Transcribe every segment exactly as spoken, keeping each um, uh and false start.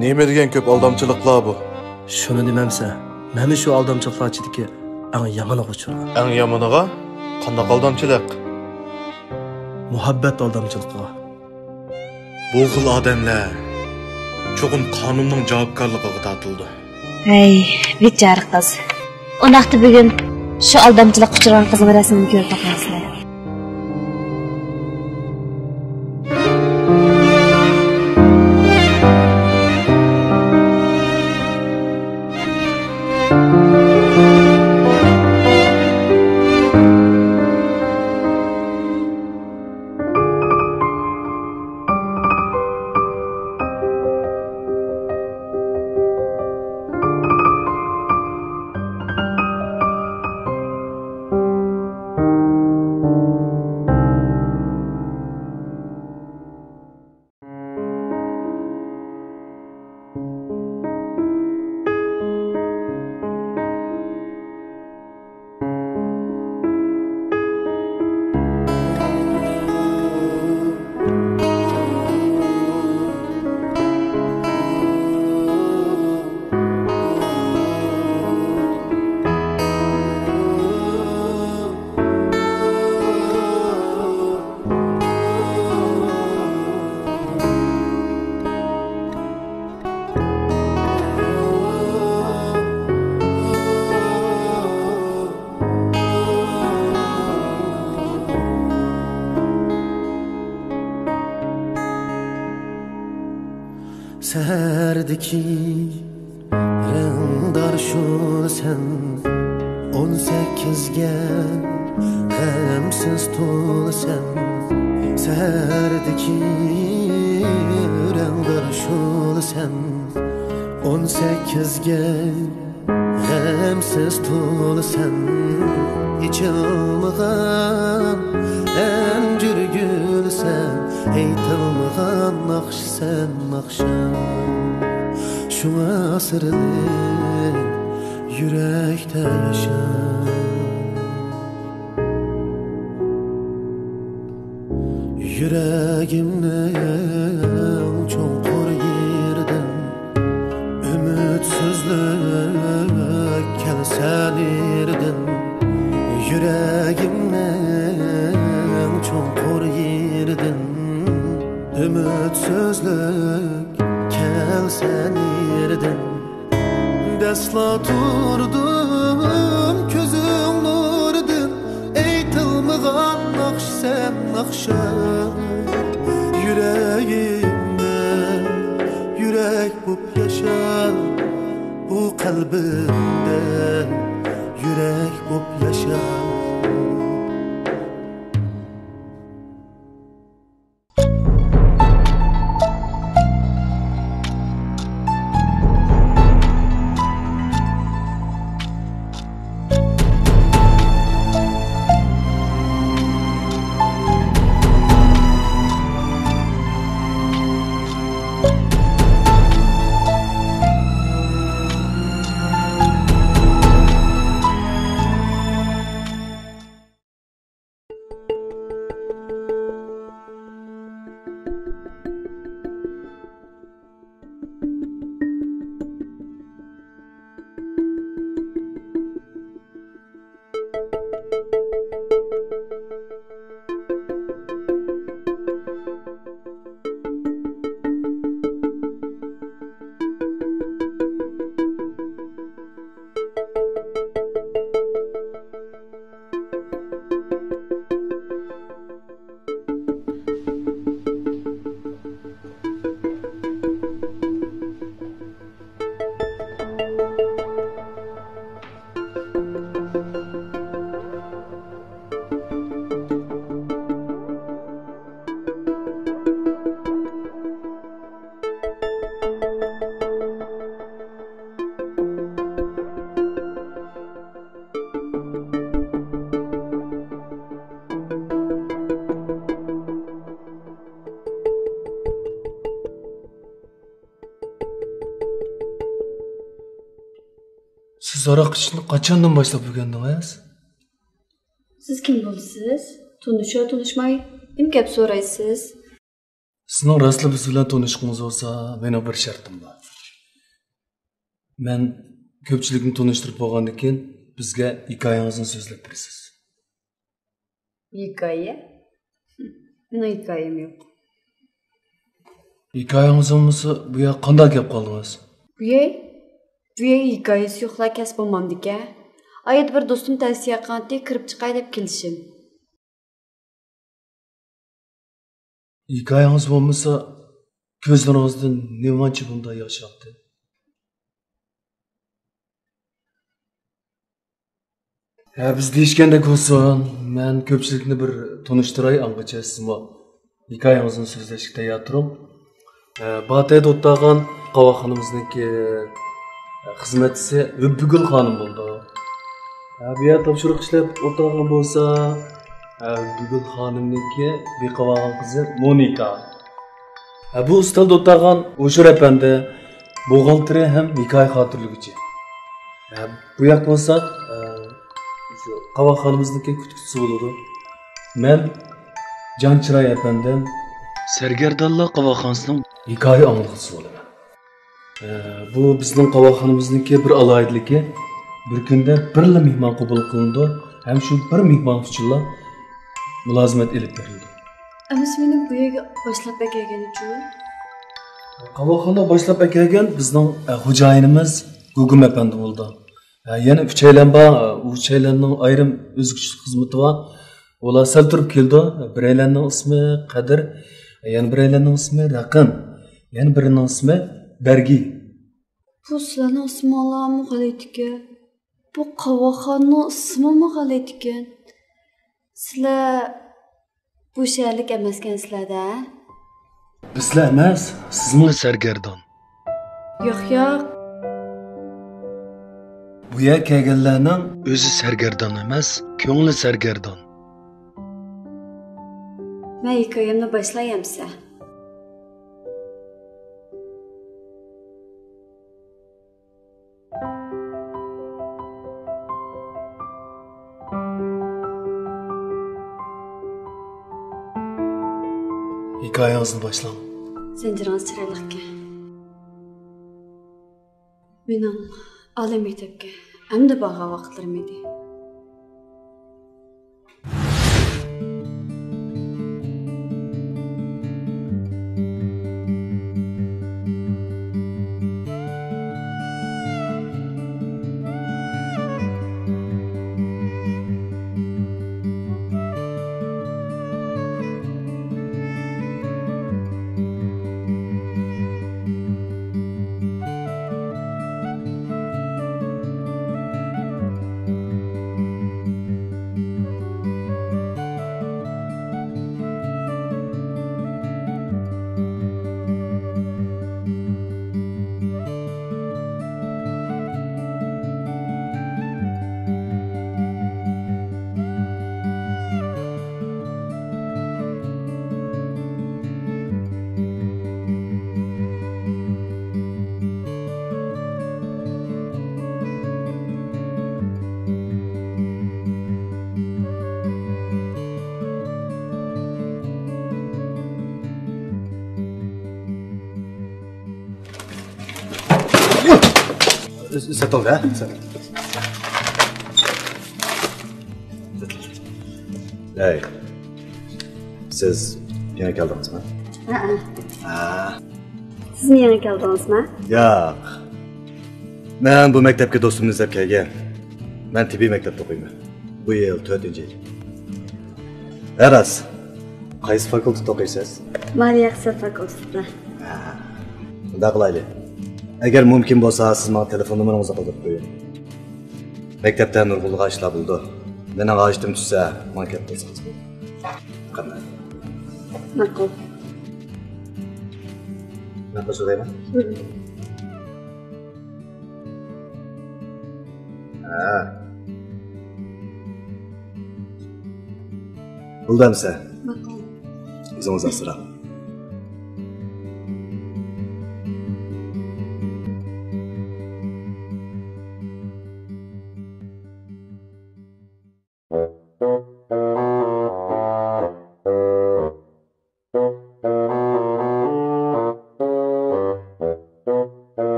نېمە دېگەن كۆپ ئالدامچىلىقلار بۇ؟ شۇنى دېمەمسەن، مەنمۇ شۇ ئالدامچىلىقلار ئىچىدىكى ئەڭ يامىنىغا ئۇچرىغان. ئەڭ يامىنىغا؟ قانداق ئالدامچىلىق؟ مۇھەببەت ئالدامچىلىقىغا. بۇ خىل ئادەملەر چوقۇم قانۇننىڭ جاۋابكارلىقىغا تارتىلىدۇ. ھەي، بىچارە قىز. ئۇنداقتا بۈگۈن شۇ ئالدامچىلىققا ئۇچرىغان قىزنىڭ رەسىمىنى كۆرۈپ باقايسىلەر. سەھەردىكى رەڭدار شۇل سەن، ئون سەككىزگە غەمسىز تول سەن. سەھەردىكى رەڭدار شۇل سەن، ئون سەككىزگە غەمسىز تول سەن. ئېچىلمىغان ئەنجۈر گۈل سەن، ئېيتىلمىغان ناخشا سەن، ناخشا. شۇڭا سىرلىق يۈرەكتە ياشا. يۈرەگىمنىڭ چوڭقۇر يېرىدىن ئۈمىدسىزلىك كەلسە نېرىدىن. يۈرەگىمنىڭ چوڭقۇر يېرىدىن ئۈمىدسىزلىك كەلسە نېرىدىن. دەسلا تۇردۇم كۆزۈڭ نۇرىدىن، ئېيتىلمىغان ناخشا سەن، ناخشا. يۈرەگىمدە يۈرەك بوپ ياشا، بۇ قەلبىمدە يۈرەك بوپ ياشا. سىز ھاراق ئىچىشنى قاچاندىن باشلاپ ئۆگەندىڭىز؟ سىز كىم بولىسىز؟ تونۇشۇ تونۇشماي نېمە گەپ سورايسىز؟ سىزنىڭ راستلا بىز بىلەن تونۇشقىڭىز بولسا، مېنىڭ بىر شەرتىم بار. مەن كۆپچىلىكنى تونۇشتۇرۇپ بولغاندىن كېيىن، بىزگە ھېكايىڭىزنى سۆزلەپ بېرىسىز. ھېكايە؟ مېنىڭ ھېكايەم يوق. ھېكايىڭىز بولمىسا، بۇ يەرگە قانداق كەپ قالدىڭىز؟ بۇ يەر؟ بۇ يەر ھېكايىسى يوقلا كەس بولمامدىكەن. ئايدا بىر دوستۇم تەۋسىيە قىلغانتى، كىرىپ چىقاي دەپ كېلىشىم. ھېكايىڭىز بولمىسا، كۆزلىرىڭىزدىن نېمانچە بۇنداق ياش ئاقتى؟ ھە، بىز دېيىشكەندەك بولسۇن، مەن كۆپچىلىكنى بىر تونۇشتۇراي، ئاڭغىچە سىزمۇ ھېكايىڭىزنى سۆزلەشكە تەييار تۇرۇڭ. ئە، باتەيدە ئولتۇرغان قاۋاقخانىمىزنىڭكى، ئە، خىزمەتچىسى ھۆببىگۈل خانىم بولىدۇ. ئە، بۇ يەردە تاپشۇرۇق ئىشلەپ ئولتۇرغان بولسا، ئە، ھۆببىگۈل خانىمنىڭكى بېقىۋالغان قىزى مونىكا. ئە، بۇ ئۈستەلدە ئولتۇرغان ئوشۇر ئەپەندى بوغالتىرى ھەم ھېكايە خاتىرىلىگۈچى. ئە، بۇ ياق بولسا، ئە، شۇ قاۋاقخانىمىزنىڭكى كۈتكۈچىسى بولىدۇ. مەن جان چىراي ئەپەندىم. سەرگەردانلار قاۋاقخانىسىنىڭ ھېكايە ئاڭلىغۇچىسى بولىمەن. ئە، بۇ بىزنىڭ قاۋاقخانىمىزنىڭكى بىر ئالاھىدىلىكى، بىر كۈندە بىرلا مېھمان قوبۇل قىلىنىدۇ ھەم شۇ بىر مېھمان ئۈچۈنلا مۇلازىمەت ئېلىپ بېرىلىدۇ. ئەمىسە مېنى بۇ يەرگە باشلاپ ئەكەلگىنىچۇ؟ قاۋاقخانا باشلاپ ئەكەلگەن بىزنىڭ، ئە، خوجايىنىمىز گۇگۇم ئەپەندى بولىدۇ. ھە، يەنە ئۈچەيلەن بار. ئۇ ئۈچەيلەننىڭ ئايرىم ئۆزگىچىلىك خىزمىتى بار. ئۇلار سەل تۇرۇپ كېلىدۇ. بىرەيلەننىڭ ئىسمى قەدىر، يەنە بىرەيلەننىڭ ئىسمى رەقەم، يەنە بىرىنىڭ ئىسمى بەرگى. بۇ سىلەرنىڭ ئىسمىڭلارمۇ غەلىتىكەن. بۇ قاۋاقخانىنىڭ ئىسمىمۇ غەلىتىكەن. سىلەر بۇ شەھەرلىك ئەمەسكەنسىلەر-دە؟ بىزلا ئەمەس، سىزمۇ سەرگەردان. ياق، ياق. بۇ يەرگە كەلگەنلەرنىڭ ئۆزى سەرگەردان ئەمەس، كۆڭلى سەرگەردان. مەن ھېكايەمنى باشلاي ئەمسە. ھېكايىڭىزنى باشلاڭ. زەنجىرىڭىز چىرايلىقكەن. مېنىڭ ئالىي مەكتەپكە ئەمدى بارغان ۋاقىتلىرىم ئىدى. سەتىڭ ھە؟ ھەي، سىز يېڭى كەلدىڭىزمۇ؟ ھەئە. ھە. سىزمۇ يېڭى كەلدىڭىزمۇ؟ ياق. مەن بۇ مەكتەپكە دوستۇمنى ئىزدەپ كەلگەن. مەن تېببىي مەكتەپتە ئوقۇيمەن. بۇ يىل تۆتىنچى يىل. ھە راست. قايسى فاكۇلتېتتا ئوقۇيسىز؟ مالىيە ئىقتىساد فاكۇلتېتىدا. ھە. مۇنداق قىلايلى. ئەگەر مۇمكىن بولسا، سىز ماڭا تېلېفون نومۇرىڭىزنى قالدۇرۇپ قويۇڭ. مەكتەپتە نۇرغۇنلىغان ئىشلار بولىدۇ. مېنىڭ ھاجىتىم چۈشسە، ماڭا كەپ قالسىڭىز بولىدۇ. قانداق؟ ماقۇل. مەن قوشۇلايمەن. ھە. بولدى ئەمسە. ماقۇل. ئۆزىڭىز ئاسراڭ.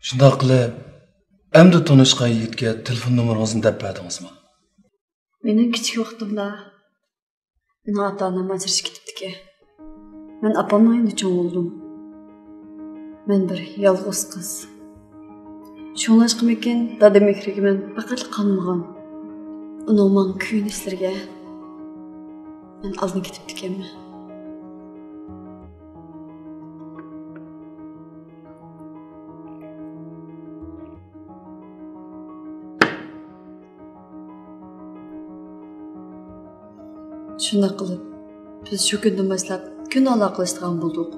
شۇنداق قىلىپ، ئەمدى تونۇشقان يىگىتكە تېلېفون نومۇرىڭىزنى دەپ بەردىڭىزمۇ؟ مېنىڭ كىچىك ۋاقتىمدا مېنىڭ ئاتا-ئانام ئاجرىشىپ كېتىپتىكەن. مەن ئاپامنىڭ يېنىدا چوڭ بولدۇم. مەن بىر يالغۇز قىز. شۇڭلاشقىمىكىن، دادا مېھرىگە مەن پەقەتلا قانمىغان. ئۇنىڭ ماڭا كۆيۈنۈشلىرىگە مەن ئالدىن كېتىپتىكەنمەن. شۇنداق قىلىپ، بىز شۇ كۈندىن باشلاپ كۈندە ئالاقىلىشىدىغان بولدۇق.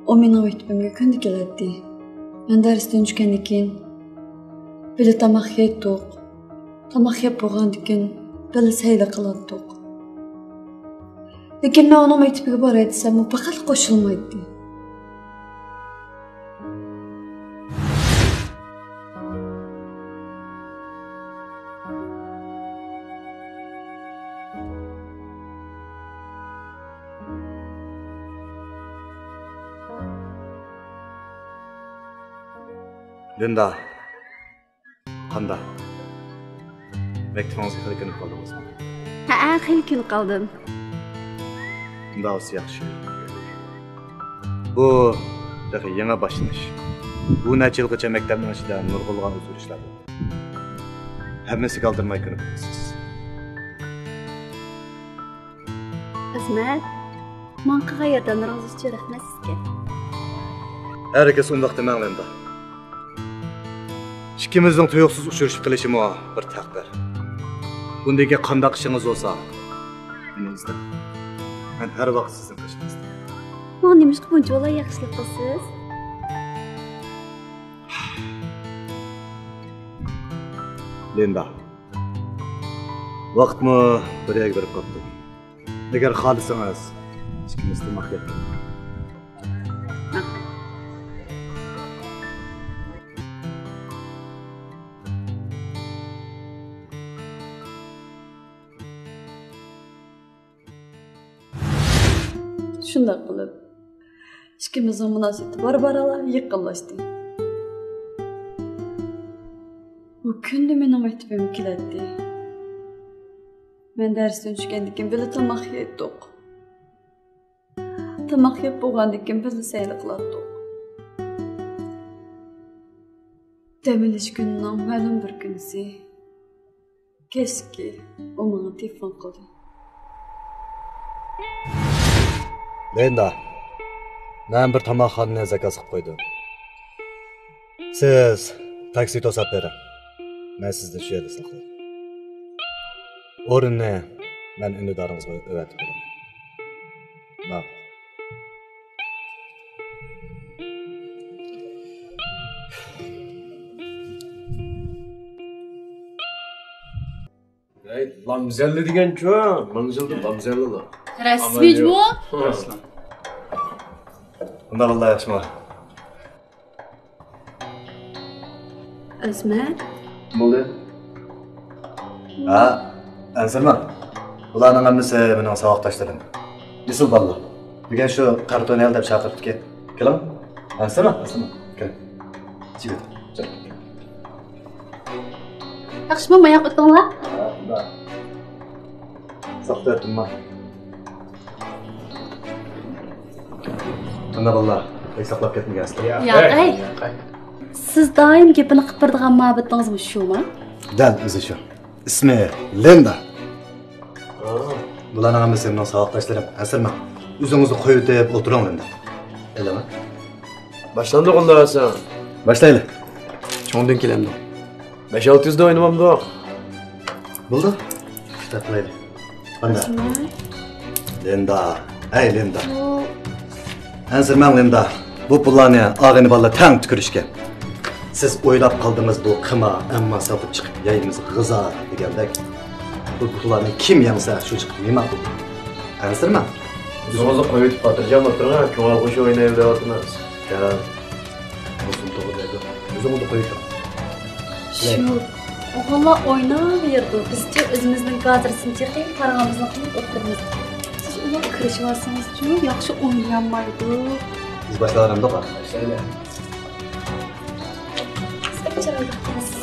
ئۇ مېنىڭ مەكتىپىمگە كۈندە كېلەتتى. مەن دەرستىن چۈشكەندىن كېيىن بىللە تاماق يەيتتۇق. تاماق يەپ بولغاندىن كېيىن بىللە سەيلە قىلاتتۇق. لېكىن مەن ئۇنىڭ مەكتىپىگە باراي دېسەم، ئۇ پەقەتلا قوشۇلمايتتى. لىندا، قانداق؟ مەكتىپىڭىزگە خېلى كۆنۈپ قالدىڭىزمۇ؟ ھەئە، خېلى كۆنۈپ قالدىم. ئۇنداق بولسا ياخشى. بۇ تېخى يېڭى باشلىنىش. بۇ نەچچە يىلغىچە مەكتەپنىڭ ئىچىدە نۇرغۇنلىغان ئۆزگىرىشلەر بولدى. ھەممىسىگە ئالدىرىماي كۆنۈپ قالىسىز. ئەزمەت، ماڭا قىلغان ياردەملىرىڭىز ئۈچۈن رەھمەت سىزگە. ھەرگىز ئۇنداق دېمەڭ، لىندا. ئىككىمىزنىڭ تۇيۇقسىز ئۇچرىشىپ قېلىشىمۇ بىر تەقدىر. بۇندىن كېيىن قانداق ئىشىڭىز بولسا، مېنى ئىزدەڭ. مەن ھەر ۋاقىت سىزنىڭ قېشىڭىزدا. ماڭا نېمىشقا بۇنچىۋالا ياخشىلىق قىلىسىز؟ لىندا، ۋاقىتمۇ بىر يەرگە بېرىپ قاپتۇ. ئەگەر خالىسىڭىز، ئىككىمىز تاماق يەپ كېلەيلى. شۇنداق قىلىپ، ئىككىمىزنىڭ مۇناسىۋىتى بارا-بارا يېقىنلاشتى. ئۇ كۈندە مېنىڭ مەكتىپىمگە كېلەتتى. مەن دەرستىن چۈشكەندىن كېيىن بىللە تاماق يەيتتۇق. تاماق يەپ بولغاندىن كېيىن بىللە سەيلە قىلاتتۇق. دەم ئېلىش كۈنىنىڭ مەلۇم بىر كۈنىسى، كەچلىكى ئۇ ماڭا تېلېفون قىلدى. لىندا، مەن بىر تاماقخانىنى زاكاز قىلىپ قويدۇم. سىز تاكسى توساپ بېرىڭ. مەن سىزنى شۇ يەردە ساقلاي. ئورۇننى مەن ئۈندىدارىڭىزغا ئەۋەتىپ بېرىمەن. ماڭ. ھەي، لامزەللە دېگەنچۇ؟ مىڭ يىلدىن لامزەللىلا. رەسمىي جۇمۇ؟ ئۇنداق باللا ياخشىمۇ؟ ئەزمەت. بولدى. ھە، ئەنسىرىمەڭ. بۇلارنىڭ ھەممىسى مېنىڭ ساۋاقداشلىرىم. ئېسىل بالىلار. بۈگۈن شۇ قارا تونى ھەيدەپ چاقىرىپتىكەن. كېلىڭ. ئەنسىرىمەڭ، ئەنسىرىمەڭ. كېلىڭ. جىگىت. ياخشىمۇ، ماياق ئۆتۈڭلار. ساقلاپ ئۆتتۈممۇ؟ مانا بالىلار، بەك ساقلاپ كەتمىگەنسىلەر. ياق، ياق، ئەي. ياق، ئەي. سىز دائىم گېپىنى قىلىپ بېرىدىغان مۇھەببىتىڭىزمۇ شۇمۇ؟ دەل ئۆزى شۇ. ئىسمى لىندا. بۇلارنىڭ ھەممىسى مېنىڭ ساۋاقداشلىرىم. ئەنسىرىمەڭ. ئۆزىڭىزنى قويۇۋېتىپ ئولتۇرۇڭ، لىندا. ئېلىڭ. باشلاندۇق ئۇنداق بولسا. باشلايلى. چوڭدىن كېلەمدۇ؟ بەش-ئالتە يۈزدە ئوينىمامدۇق؟ بولدى. كىتاب قىلايلى. قانداق؟ لىندا. ھەي، لىندا. ئەنسىرىمەڭ، لىندا. بۇ پۇللارنى ئاغىنە بالىلار تەڭ تۈكۈرۈشكەن. سىز ئويلاپ قالدىڭىز، بۇ قىمار، ئەمما ساتىپ چىقىپ يەيمىز غىزا دېگەندەك. بۇ پۇللارنى كىم يەڭسە، شۇ چىقىپ نېمە پۇل. ئەنسىرىمەڭ. ئۆزىڭىزنى قويۇۋېتىپ خاتىرجەم ئولتۇرۇڭ، كۆڭۈل خۇشى ئوينايلى دەۋاتىمىز. جان، بولسۇن توغرا دەيدۇ. ئۆزىڭىزنى قويۇۋېتىڭ. شۇ، ئوغۇللار ئويناۋېرىدۇ، بىزچە ئۆزىمىزنىڭ گازىرىسىنى چېقىپ، پاراڭىمىزنى قىلىپ ئولتۇرىمىز. سىز ئۇلارغا كىرىشىۋالسىڭىزچۇ، ياخشى ئوينىيالمايدۇ. بىز باشلاۋالامدۇق؟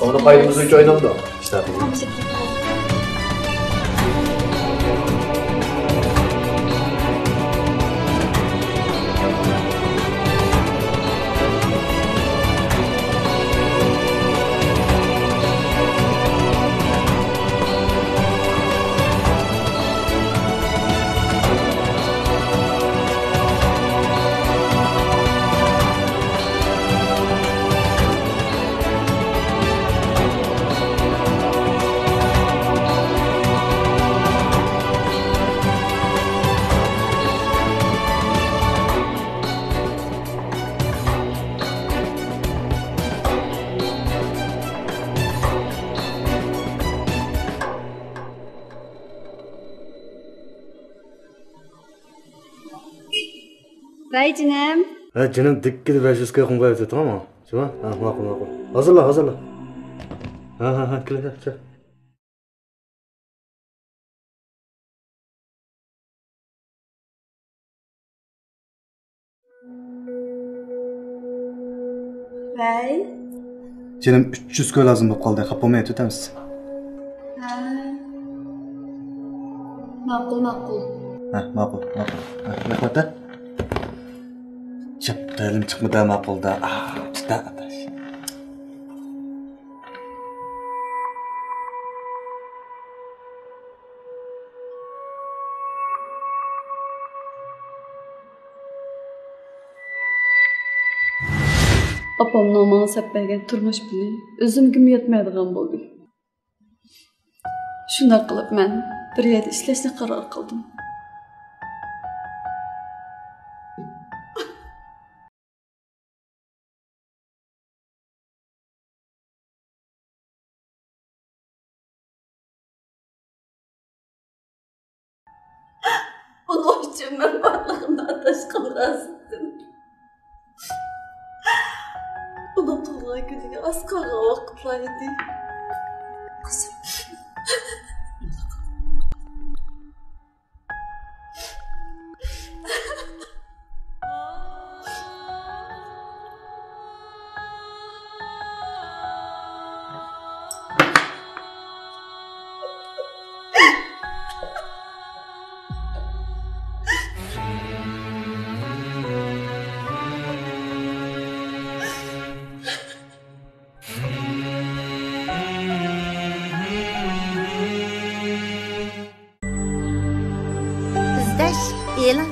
ئۇنى قايتىمىز ئۈچ ئوينامدۇ؟ ۋەي جېنىم. ھە جېنىم، دىككىدە بەش يۈز كوي قويۇپ بېرىۋېتىڭ ھە. ھە، ماقۇل، ماقۇل. ھازىرلا، ھازىرلا. ھە، ھە، ھە، كېلە، كېلە. ۋەي. جېنىم، ئۈچ يۈز كوي لازىم بولۇپ قالدى. خاپا بولماي ئېتىۋېتەمسىز؟ ھە. ماقۇل، ماقۇل. ھە، ماقۇل، ماقۇل. ھە، رەھمەت ھە. شەپتەلىم چىقمىدى ماقۇلدا. ئاھ، تۇتا ئاداش. ئاپامنىڭ ماڭا سەپ بەرگەن تۇرمۇش پۇلى ئۆزۈمگىمۇ يەتمەيدىغان بولدى. شۇنداق قىلىپ مەن بىر يەردە ئىشلەشنى قارار قىلدىم. ئۇنىڭ ئۈچۈن مەن بارلىقىمنى ئاتاشقا رازى ئىدىم. ئۇنىڭ تۇغۇلغان كۈنىگە ئاز قالغان ۋاقىتلا ئىدى. قىزىم. ئىزدەش ئېلان.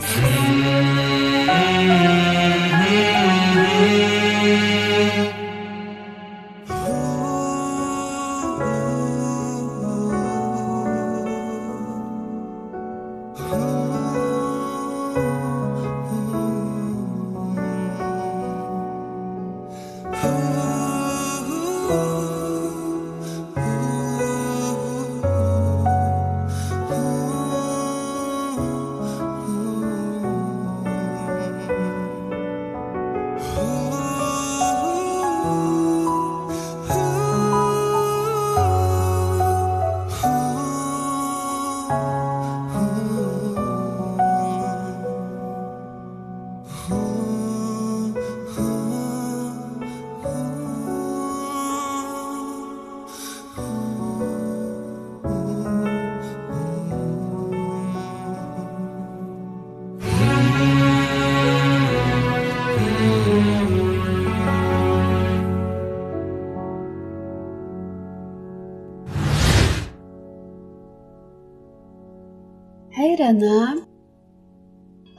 ھەي رەنا،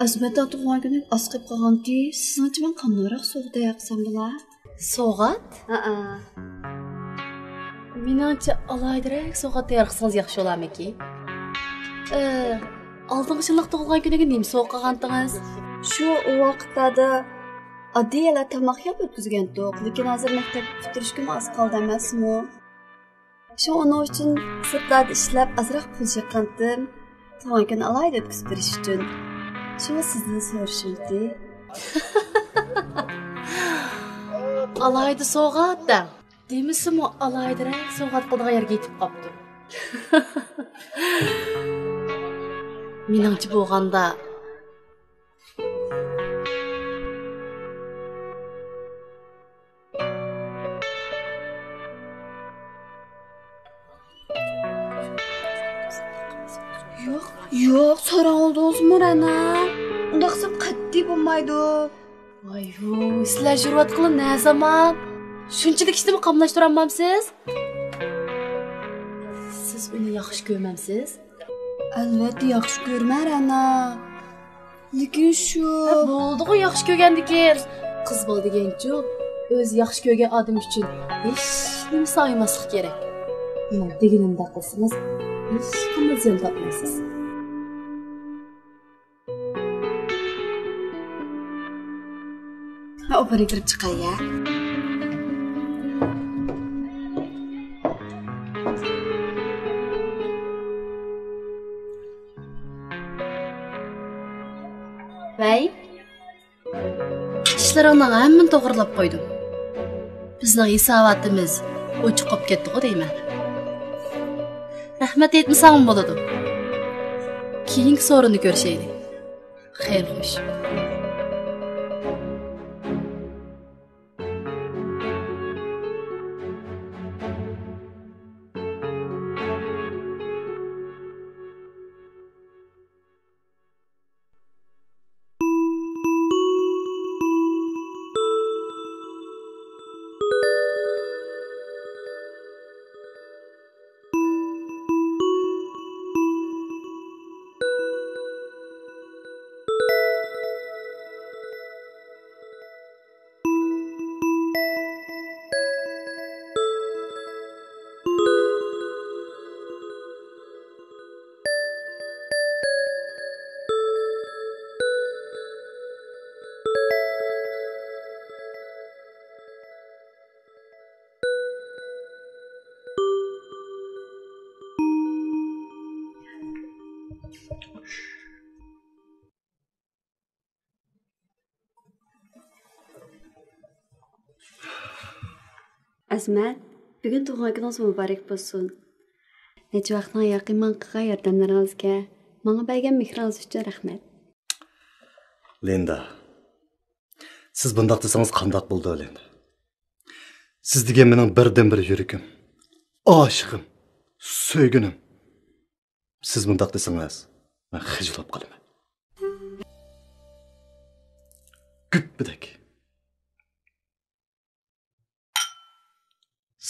ئەزىمەتنىڭ تۇغۇلغان كۈنىگە ئاز قېلىپ قالغانتى، سىزنىڭچە مەن قانداقراق سوۋغا تەييار قىلسام بولا؟ سوۋغات؟ ھەئە. مېنىڭچە ئالاھىدىرەك سوۋغات تەييار قىلسىڭىز ياخشى بولارمىكىن؟ ئى، ئالدىنقى يىللىق تۇغۇلغان كۈنىگە نېمە سوۋغا قىلغانتىڭىز؟ شۇ ئۇ ۋاقىتلاردا ئاددىيلا تاماق يەپ ئۆتكۈزگەنتۇق، لېكىن ھازىر مەكتەپ پۈتتۈرۈشكىمۇ ئاز قالدى ئەمەسمۇ؟ شۇڭا ئۇنىڭ ئۈچۈن سىرتلاردا ئىشلەپ ئازراق پۇل يىغقانتىم. تۇغۇلغان كۈننى ئالاھىدە ئۆتكۈزۈپ بېرىش ئۈچۈن. شۇڭا سىزدىن سورىشىمتى. ئالاھىدە سوۋغات دەڭ. دېمىسىمۇ ئالاھىدىرەك سوۋغات قىلىدىغان يەرگە يېتىپ قاپتۇ. مېنىڭچە بولغاندا، تاراڭ ئالدىڭىزمۇ، رەنا؟ ئۇنداق قىلسام قەتئىي بولمايدۇ. ۋاي ۋۇي، سىلەر يۈرۈۋاتقىلى نە زامان؟ شۇنچىلىك ئىشنىمۇ قاملاشتۇرالمامسىز؟ سىز ئۇنى ياخشى كۆرمەمسىز؟ ئەلۋەتتە ياخشى كۆرىمەن، رەنا. لېكىن شۇ ھە، بولدىغۇ ياخشى كۆرگەندىكىن. قىز بالا دېگەنچۇ، ئۆزى ياخشى كۆرگەن ئادىمى ئۈچۈن ھېچنېمىسىنى ئايىماسلىق كېرەك. مېنىڭ دېگىنىمدەك قىلسىڭىز، ھېچقانداق زىيان تارتمايسىز. مەن ئوبوروگا كىرىپ چىقاي يا. ۋەي. ئىشلىرىڭنىڭ ھەممىنى توغرىلاپ قويدۇم. بىزنىڭ ھېساباتىمىز ئوچۇق بولۇپ كەتتىغۇ دەيمەن. رەھمەت ئېيتمىساڭمۇ بولىدۇ. كېيىنكى سورۇننى كۆرۈشەيلى. خەير خوش. ئەزمەت، بۈگۈن تۇغۇلغان كۈنىڭىز مۇبارەك بولسۇن. نەچچە ۋاقىتنىڭ ياقى ماڭا قىلغان ياردەملىرىڭىزگە، ماڭا بەرگەن مېھرىڭىز ئۈچۈن رەھمەت. لىندا، سىز بۇنداق دېسىڭىز قانداق بولىدۇ، لىندا؟ سىز دېگەن مېنىڭ بىردىنبىر يۈرىكىم، ئاشىقىم، سۆيگۈنۈم. سىز مۇنداق دېسىڭىز، مەن خىجىل بولۇپ قالىمەن. گۈپپىدەك.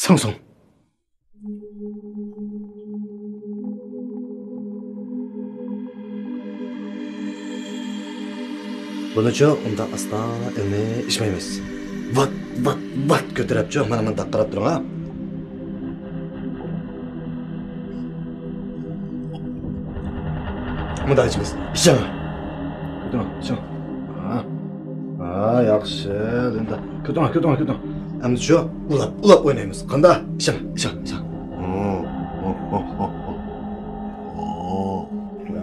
سىڭسۇڭ. بۇنىچۇ ئۇنداق ئاستا ئىلمىي ئىچمەيمىز. ۋات، ۋات، ۋات كۆتۈرەپچۇ، مانا مۇنداق قاراپ تۇرۇڭ ھا. مۇنداق ئىچىمىز. ئىچىڭ. كۆتۈرۈڭ، ئىچىڭ. ھا. ھا، ياخشى، لىندا. كۆتۈرۈڭ، كۆتۈرۈڭ، كۆتۈرۈڭ. ئەمدى شۇ ئۇلاپ، ئۇلاپ ئوينايمىز. قانداق؟ ئىچىڭ، ئىچىڭ، ئىچىڭ.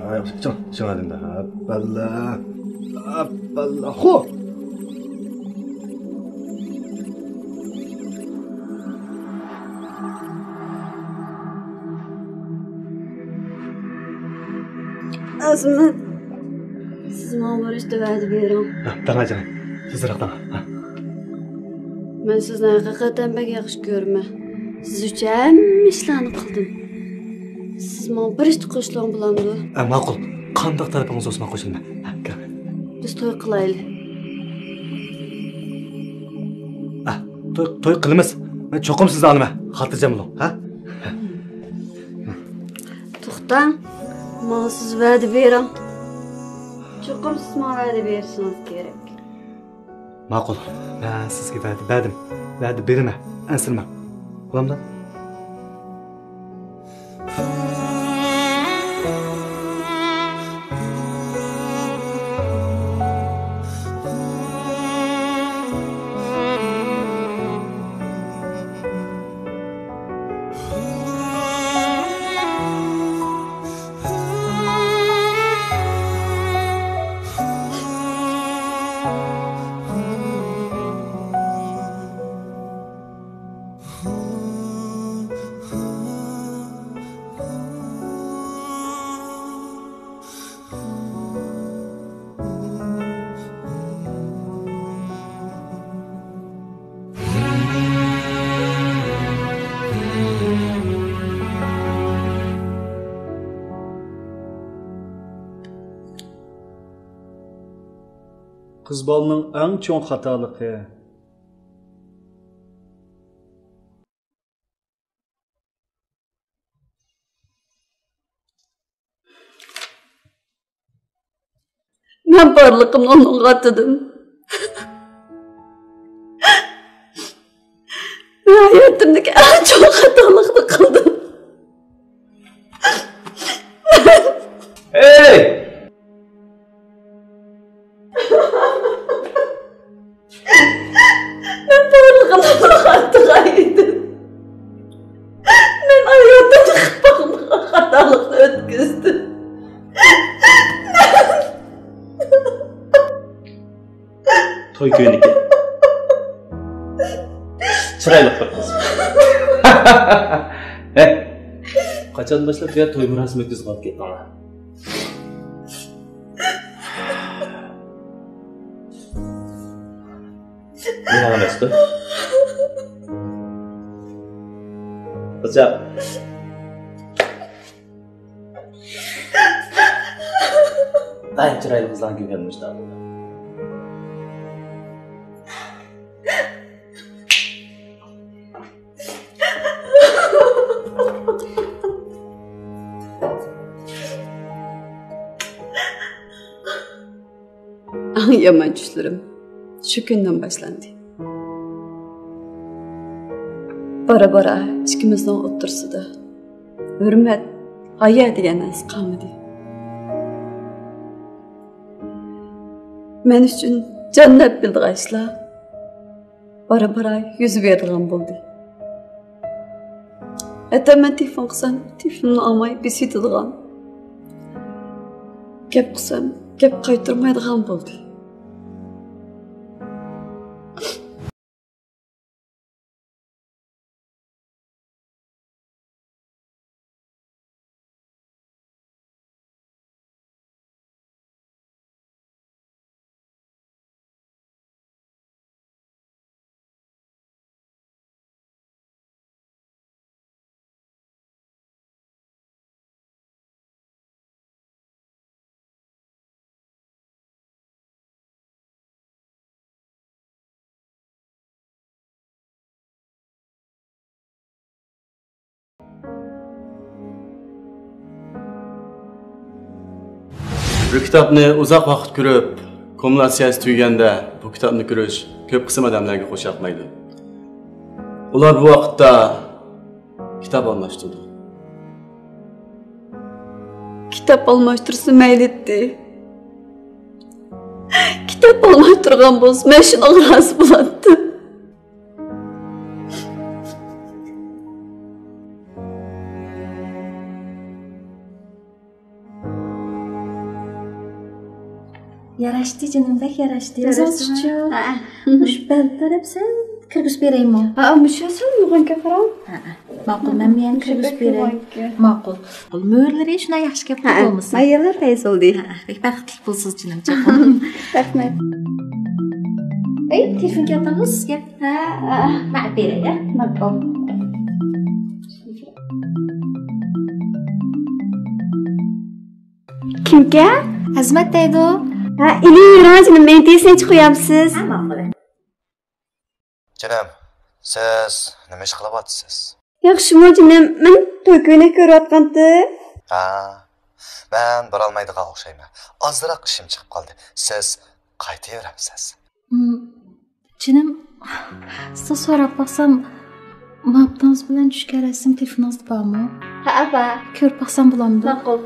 ھا، ياخشى، ئىچىڭ، ئىچىڭ، لىندا. ھاپپاللا. ھاپپاللا. خو! ئەزمەت، سىز ماڭا بىر ئىشتا ۋەدە بېرىڭ. ھە، دەڭە جېنىم، تېزرەك دەڭە. ھە. مەن سىزنى ھەقىقەتەن بەك ياخشى كۆرىمەن. سىز ئۈچۈن ھەممە ئىشلارنى قىلدىم. سىز ماڭا بىر ئىشتا قوشۇلۇڭ بولامدۇ؟ ئە، ماقۇل. قانداق تەلىپىڭىز بولسا ماڭا قوشۇلىمەن. ھە، كىرىڭ. بىز توي قىلايلى. ئە، توي، توي قىلىمىز. مەن چوقۇم سىزنى ئالىمەن. خاتىرجەم بولۇڭ، ھە؟ توختاڭ. ماڭا سىز ۋەدە بېرىڭ. چوقۇم سىز ماڭا ۋەدە بېرىشىڭىز كېرەك. ماقۇل. مەن سىزگە ۋەدە بەردىم. ۋەدە بېرىمەن. ئەنسىرىمەڭ. بولامدۇ؟ قىز بالىنىڭ ئەڭ چوڭ خاتالىقى. مەن بارلىقىمنى ئۇنىڭغا ئاتىدىم. مەن ھاياتىمدىكى ئەڭ چوڭ خاتالىقنى قىلدىم. ھەي! مەن بارلىقىمنى ئۇنىڭغا ئاتىغان ئىدىم. مەن ھاياتىمدا قىلىپ باقمىغان خاتالىقنى ئۆتكۈزدۈم. توي كۆينىكى. چىرايلىق بىر قىز. ھە؟ قاچان باشلاپ بۇ يەردە توي مۇراسىمى ئۆتكۈزۈپ قالىپ كەتتىڭلار؟ مېنىڭ ئەمەستۇ. قىزچاق. ئەڭ چىرايلىق قىزلارنى كۆرگەنمۇ شۇنداق. ئەڭ يامان چۈشلىرىم شۇ كۈندىن باشلاندى. بارا-بارا ئىككىمىزنىڭ ئوتتۇرىسىدا ھۆرمەت، ھايا دېگەن نەرسە قالمىدى. مەن ئۈچۈن جان دەپ بىلىدىغان ئىشلار بارا-بارا يۈز بېرىدىغان بولدى. ھەتتا مەن تېلېفون قىلسام، تېلېفونۇمنى ئالماي بېسىۋېتىدىغان، گەپ قىلسام، گەپ قايتۇرمايدىغان بولدى. بىر كىتابنى ئۇزاق ۋاقىت كۆرۈپ، كۇمۇلياتسىيەسى تۈگىگەندە بۇ كىتابنى كۆرۈش كۆپ قىسىم ئادەملەرگە خوش ياقمايدۇ. ئۇلار بۇ ۋاقىتتا كىتاب ئالماشتۇرىدۇ. كىتاب ئالماشتۇرسا مەيلىتتى. كىتاب ئالماشتۇرغان بولسا مەن شۇنىڭغا رازى بولاتتىم. ياراشتى جېنىم، بەك ياراشتى. ئۆزۈڭ چىچۇ. ھە. مۇشۇ بەل تەرەپ سەل كىرگۈزۈپ بېرەيمۇ؟ ھە، مۇشۇ سەل يوغان كەپ قاراڭ. ھە، ماقۇل، مەن بۇ يەرنى كىرگۈزۈپ بېرەي. ماقۇل. مۆرىلىرى شۇنداق ياخشى كەپتۇ بولمىسا. ھە، مايىلار پەيز بولدى. ھە، بەك بەختلىك بولىسىز جېنىمجان. رەھمەت. ئەي، تېلېفون كەلدىڭىز؟ كەپ. ھە، ھە. مەن بېرەي، ھە؟ ماقۇل. كىمكەن؟ ئەزمەت دەيدۇ. ھە، ئىنى يۈرۈڭ جېنىم، مېنى تېز چىقىپ قويامسىز؟ ھە، ماقۇل. جېنىم، سىز نېمە ئىش قىلىۋاتىسىز؟ ياخشىمۇ جېنىم، مەن توي كۆينەك كۆرۈۋاتقانتىم. ھە، مەن بارالمايدىغان ئوخشايمەن. ئازراق ئىشىم چىقىپ قالدى. سىز قايتىۋېرەمسىز؟ م، جېنىم، سىزدىن سوراپ باقسام، مۇھەببىتىڭىز بىلەن چۈشكەن رەسىم تېلېفونىڭىزدا بارمۇ؟ ھەئە، بار. كۆرۈپ باقسام بولامدۇ؟ ماقۇل.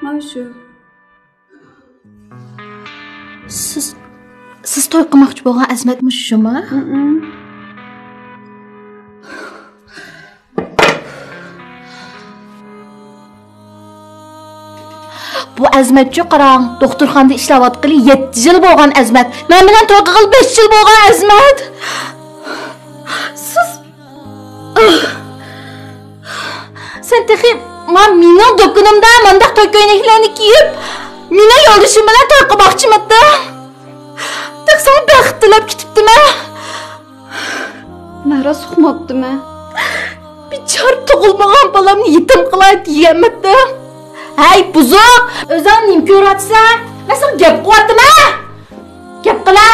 مانا شۇ. سىز، سىز توي قىلماقچى بولغان ئەزمەت مۇشۇ شۇمۇ؟ ھىم. بۇ ئەزمەتچۇ قاراڭ، دوختۇرخانىدا ئىشلەۋاتقىلى يەتتە يىل بولغان ئەزمەت. مەن بىلەن توي قىلغىلى بەش يىل بولغان ئەزمەت. سىز سەن تېخى ما مېنىڭ دۇكىنىمدا مانداق توي كۆينەكلەرنى كىيىپ، مېنىڭ يولدىشىم بىلەن توي قىلماقچىمىدىڭ؟ تېخى ساڭا بەخت تىلەپ كېتىپتىمەن. مەن راست ئۇقماپتىمەن. بىچارە تۇغۇلمىغان بالامنى يېتىم قىلاي دېگەنمىدىم؟ ھەي، بۇزۇق! ئۆزۈڭ نېمە كۆرۈۋاتىسەن؟ مەن ساڭا گەپ قىلىۋاتىمەن! گەپ قىلە!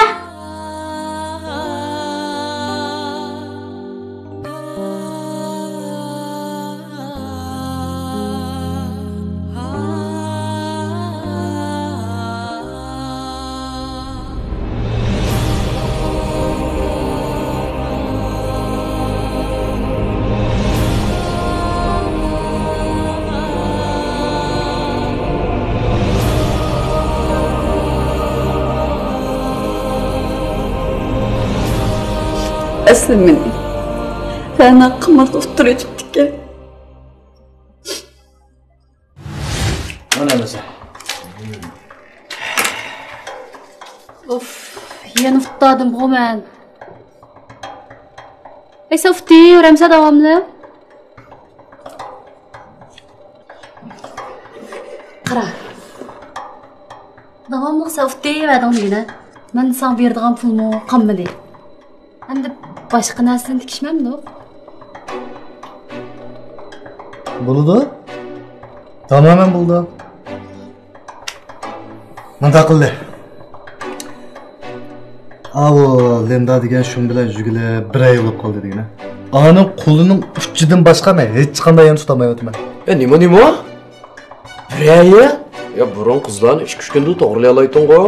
ئەسلى مېنى رەنا قىممەت ئوتتۇرىغا چىقتىكەن. مانا مەسە. ئۇف، يەنە ئۇتتادىمغۇ مەن. ئەي، سەن ئۇتتى، ئۆرەمسە داۋاملىق. قارا. داۋاملىق سەن ئۇتتى ۋەدىڭ دېگىنە. مەن ساڭا بېرىدىغان پۇلمۇ قالمىدى. ئەمدى باشقا نەرسىدىن تىكىشمەمدۇق؟ بولىدۇ. تامامەن بولىدۇ. مۇنداق قىلدى. ئاۋۇ لىندا دېگەن شۇم بىلەن يۈرگىلى بىر ئاي بولۇپ قالدى دېگىنە. ئانىڭ قولىنىڭ ئۇچىدىن باشقا مەن ھېچقانداق يەرنى تۇتالمايۋاتىمەن. ئە، نېمە، نېمە؟ بىر ئاي؟ يا، بۇرۇن قىزلارنى ئىككى-ئۈچ كۈندە توغرىلىيالايتتىڭغۇ.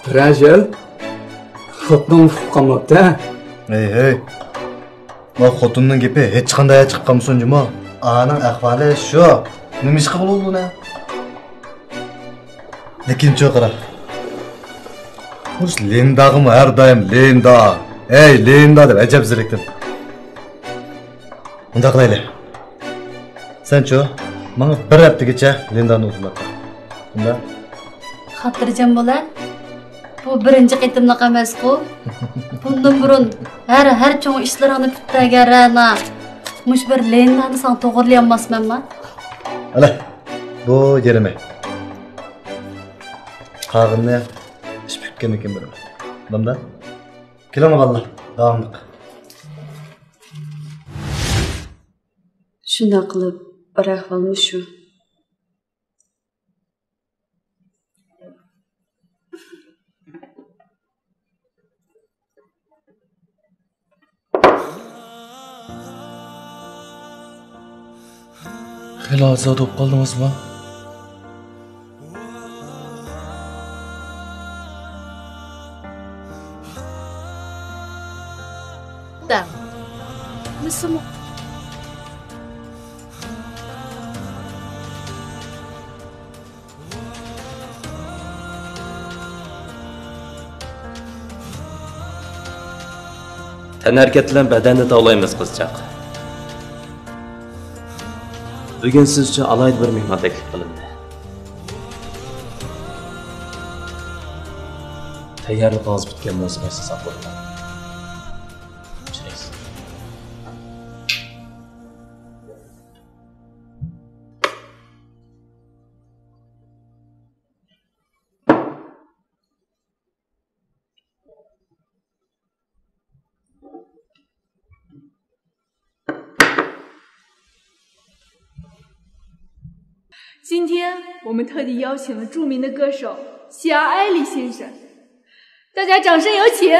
بىر ئاي؟ خوتۇنۇڭ ئۇقۇپ قالماپتۇ، ھە؟ ھەي، ھەي. ما خوتۇننىڭ گېپى ھېچقانداق چىقىپ قالمىسۇن جۇمۇ. ئانىڭ ئەھۋالى شۇ. نېمە ئىشقا بولىدۇ ئۇنى؟ لېكىن چوقۇرا. خۇش لىنداغىمۇ ھەر دائىم لىندا. ھەي، لىندا دەپ ئەجەب زېرىكتىم. مۇنداق قىلايلى. سەنچۇ، ماڭا بىر ھەپتىگىچە لىندانى ئۇنتۇماپ قوي. ئۇنداق؟ خاتىرجەم بول، ھە؟ بۇ بىرىنچى قېتىملىق ئەمەسقۇ. بۇندىن بۇرۇن ھەر، ھەر چوڭ ئىشلىرىڭنى پۈتتۈرگەن رەنا. مۇشۇ بىر لىندانى ساڭا توغرىلىيالماسمەنما؟ ئەلە، بۇ يېرىمى. قالغىنىنى ئىش پۈتكەندىن كېيىن بېرىمەن. بولدى؟ كېلىڭ بالىلار، داۋاملىق. شۇنداق قىلىپ، بىر ئەھۋال مۇشۇ. خېلى ئازادە بولۇپ قالدىڭىزمۇ؟ دەڭ. مىسىمۇ. تەنھەرىكەت بىلەن بەدەننى تاۋلايمىز، قىزچاق. بۈگۈن سىز ئۈچۈن ئالاھىدە بىر مېھمان تەكلىپ قىلىندى. تەييارلىقىڭىز پۈتكەن بولسا، باشلىساق بولىدۇ.今天我们特地邀请了著名的歌手谢尔艾丽先生，大家掌声有请。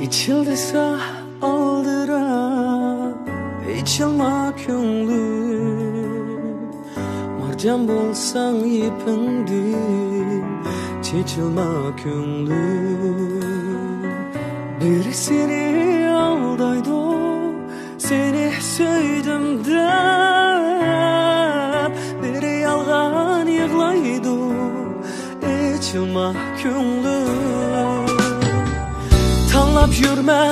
ئېچىل دېسە ئالدىراپ، ئېچىلما كۆڭلۈم. مارجان بولساڭ يىپىڭدىن، چېچىلما كۆڭلۈم. بىرى سېنى ئالدايدۇ، سېنى سۆيدۈم دەپ، بىرى يالغان يىغلايدۇ، ئېچىلما كۆڭلۈم. تاڭلاپ يۈرمە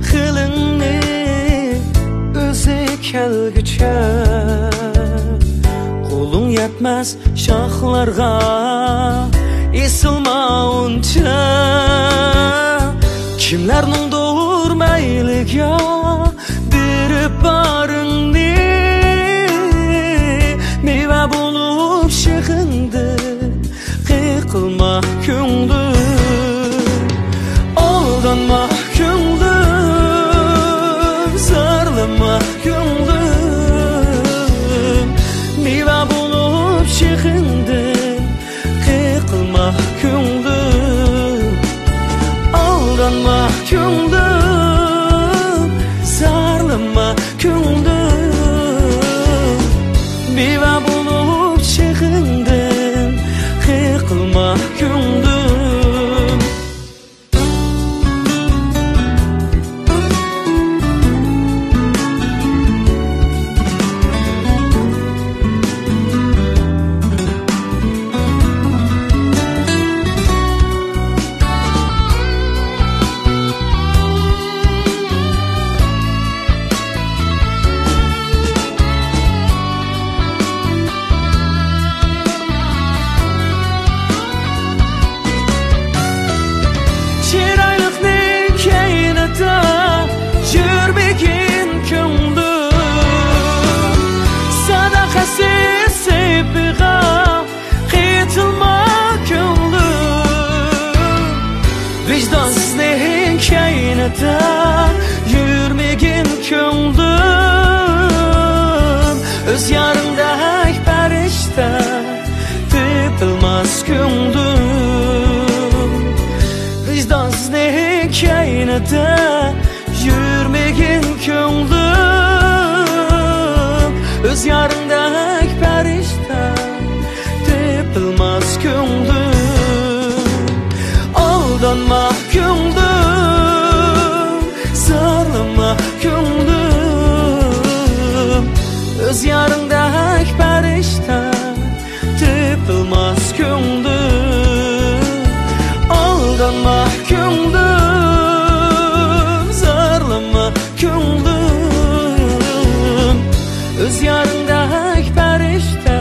خىلىڭنى. كەلگۈچە قولۇڭ يەتمەس شاخلارغا ئېسىلما ئۇنچە. كىملەرنىڭدۇر مەيلىگە بېرىپ باغرىڭنى، مېۋە بولۇپ شېخىڭدىن قېقىلما كۆڭلۈم، ئالدانما كۆڭلۈم، زارلىما كۆڭلۈم. مېۋە بولۇپ شېخىڭدىن قېقىلما كۆڭلۈم، ئالدانما كۆڭلۈم، زارلىما كۆڭلۈم. مېۋە بولۇپ شېخىڭدىن قېقىلما كۆڭلۈم. چىرايلىقنىڭ كەينىدە يۈرمىگىن كۆڭلۈم، ساداقەتسىز سېپىغا قېتىلما كۆڭلۈم. ۋىجدانسىزنىڭ كەينىدە يۈرمىگىن كۆڭلۈم، ئۆز يارىڭدەك پەرىشتە تېپىلماس كۆڭلۈم. ۋىجدانسىزنىڭ كەينىدە يۈرمىگىن كۆڭلۈم، ئۆز يارىڭدەك پەرىشتە تېپىلماس كۆڭلۈم. ئالدانما كۆڭلۈم، زارلىما كۆڭلۈم، ئۆز يارىڭدەك پەرىشتە تېپىلماس كۆڭلۈم. ئالدانما كۆڭلۈم، زارلىما كۆڭلۈم، ئۆز يارىڭدەك پەرىشتە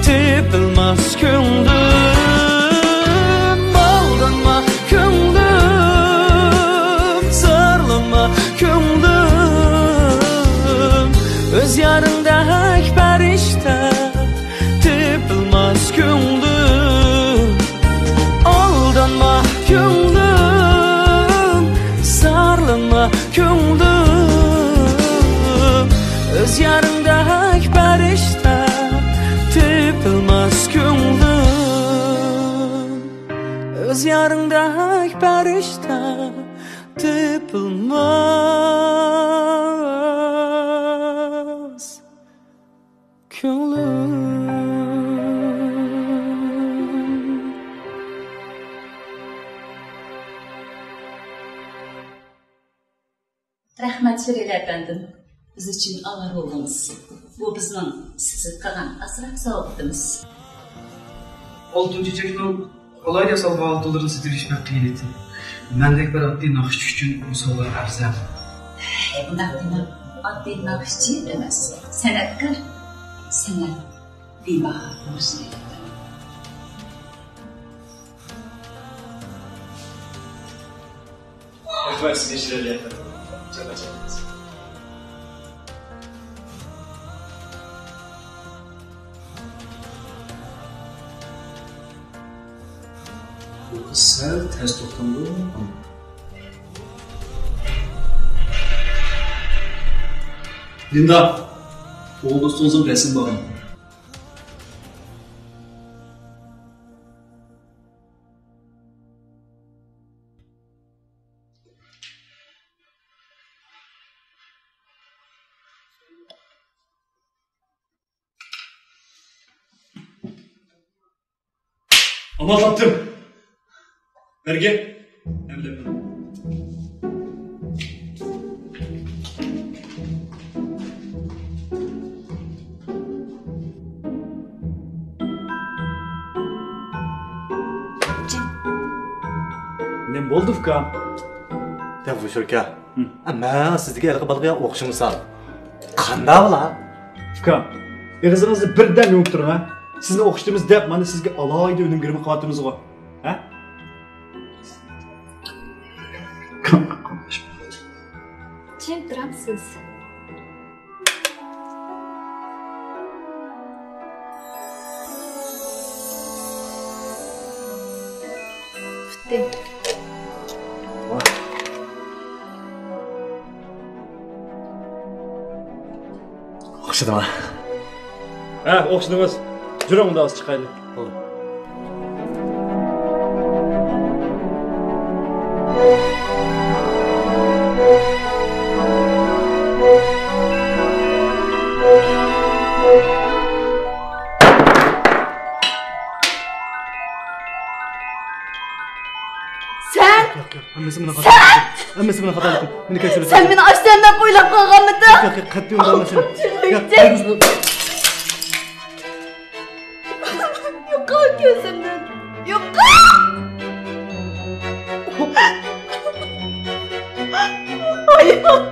تېپىلماس كۆڭلۈم. ئالدانما كۆڭلۈم، زارلىما كۆڭلۈم، ئۆز يارىڭدەك پەرىشتە تېپىلماس كۆڭلۈم. ئالدانما كۆڭلۈم، زارلىما كۆڭلۈم، ئۆز يارىڭدەك پەرىشتە تېپىلماس كۆڭلۈم. ئۆز يارىڭدەك پەرىشتە تېپىلماس كۆڭلۈم. رەھمەت، شېرىلە ئەپەندىم. بىز ئۈچۈن ئاۋارە بولدىڭىز. بۇ بىزنىڭ سىزگە قىلغان ئازراق ساۋابىتىمىز. ئالتۇن چېچەكنىڭ قولايلىق ياسالغان ئالتۇنلىرىنى سېتىۋېلىش بەك قىيىن ئىدى. مەندەك بىر ئاددىي ناخشىچى ئۈچۈن بۇ سوۋغا ئەرزان. ھەي، ئۇنداق دېمە. ئاددىي ناخشىچى ئەمەس، سەنئەتكار. سەنئەت بىباھا بولۇشىنى ئېيتىمەن. رەھمەت سىزگە، شېرىلە ئەپەندىم. جاپا چەكتىڭىز. بۇ قىز سەل تەس توختامدۇ؟ لىندا، ئوغۇل دوستىڭىزنىڭ رەسىمى بارمۇ؟ ئامال تاپتىم. بەرگە. ئەمدى. نېمە بولدى، ئۇكام؟ تەۋفىق ئۇكا. ھە. مەن سىزدىكى ھېلىقى بالىغا ئوخشىمىسام. قانداق بۇلار؟ ئۇكام، ئېغىزىڭىزنى بىردەم يۇمۇپ تۇرۇڭ ھە. سىزنى ئوخشىتىمىز دەپ مانا سىزگە ئالاھىدە ئۈنۈم گىرىمى قىلىۋاتىمىزغۇ. ھە؟ چىم تۇرامسىز؟ پۈتتى. ئوخشىدىما؟ ھە، ئوخشىدىڭىز. جۈرۈڭ، ئۇنداق چىقايلى. بولدى. سەن! ياق، ياق، ھەممىسى مېنىڭ خاتالىقىم. ھەممىسى مېنىڭ خاتالىقىم. مېنى كەچۈرۈڭ. سەن مېنى ئاشتەم دەپ ئويلاپ قالغانمىدىڭ؟ ياق، ياق، ياق، قەتئىي ئۇنداق ئەمەس. ياق، ياق. يوقال كۆزۈمدىن. يوقال! ھايات!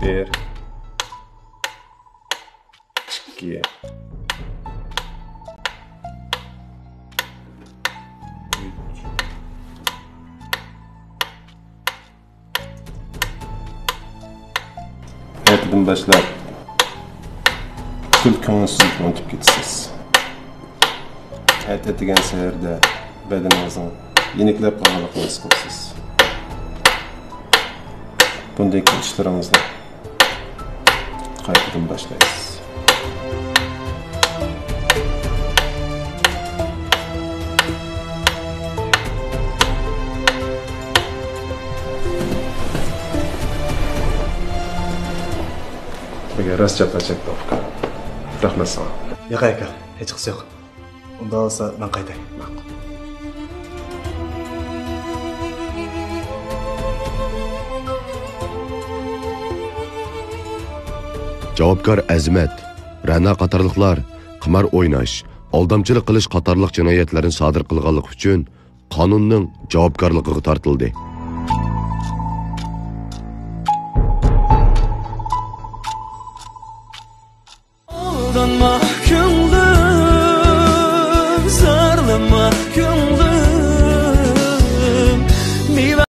بىر، ئىككى، ئۈچ. ئەتىدىن باشلاپ پۈتۈن كۆڭۈلسىزلىكنى ئۇنتۇپ كېتىسىز. ئەتە ئەتىگەن سەھەردە بەدىنىڭىزنىڭ يېنىكلەپ قالغانلىقىنى ھېس قىلىسىز. بۇندىن كېيىن ئىشلىرىڭىزنى قايتىدىن باشلايسىز. بۈگۈن راست جاپا چەكتىڭ، ئۇكا. رەھمەت ساڭا. ياق، ئاكا، ھېچقىسى يوق. ئۇنداق بولسا، مەن قايتاي. ماقۇل. جاۋابكار ئەزىمەت، رەنا قاتارلىقلار قىمار ئويناش، ئالدامچىلىق قىلىش قاتارلىق جىنايەتلەرنى سادىر قىلغانلىقى ئۈچۈن قانۇننىڭ جاۋابكارلىقىغا تارتىلدى. ئالدانما،